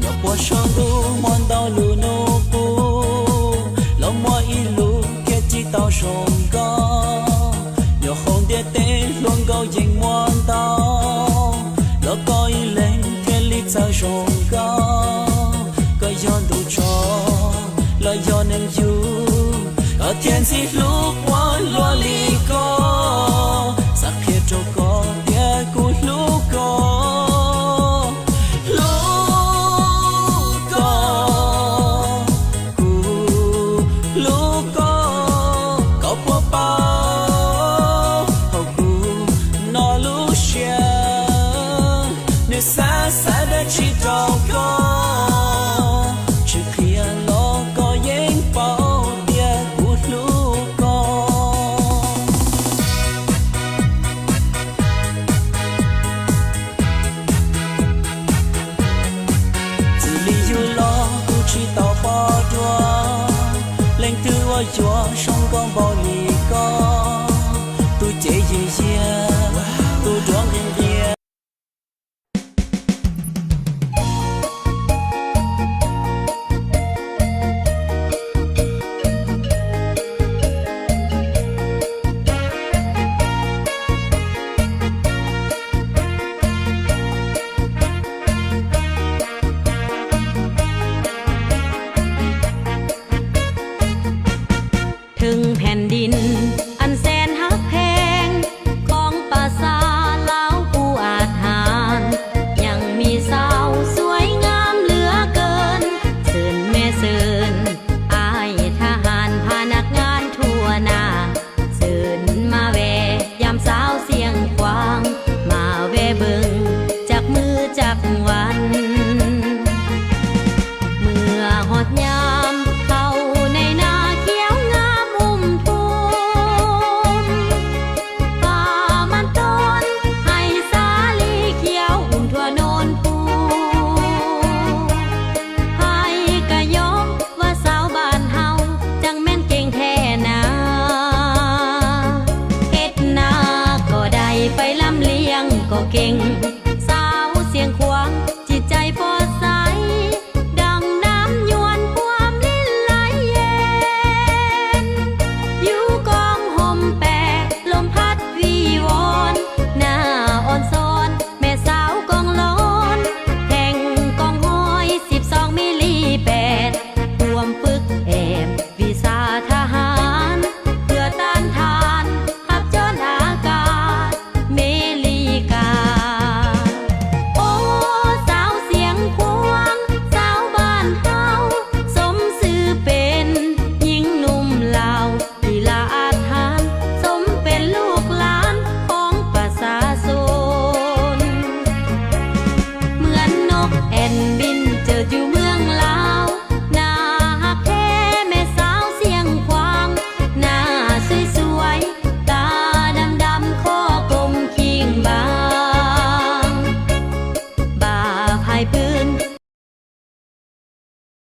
Nyob puag saum ntuj muaj ntau lub hnub qub, los muaj ib lub thiaj tsis tau zoo nkauj. Nyob hauv ntiaj teb hluas nkauj yeej muaj ntau, los koj ib leeg thiaj li txawj zoo nkauj. Koj yog ntu tso los yog neeg yug, koj thiaj ntxim hlub quaj luaj li ko. Xav qhia rau koj tias kuv hlub koj, hlub koj, kuv hlub koj. Koj puas paub hauv kuv no lub siab, nws xav xav dab tsi rau koj? Tsis qhia los koj yeej paub tias kuv hlub koj. Txij li yug los kuv tsis tau pom dua leej twg uas yuav zoo nkauj npaum li koj. Tus cev yias yias, tus duab nqhis nqhis. Thwj npaum li no, เมื่อฮอดยามเฮาในนาเขียวงามอุ้มทุ่ม ป่ามันต้นไฮสาลีเขียวอุ้มทั่วโนนภู ไฮกะยอมว่าสาวบ้านเฮาจั่งแม่นเก่งแท้นา เฮ็ดนาก็ได้ไปลำเลียงก็เก่ง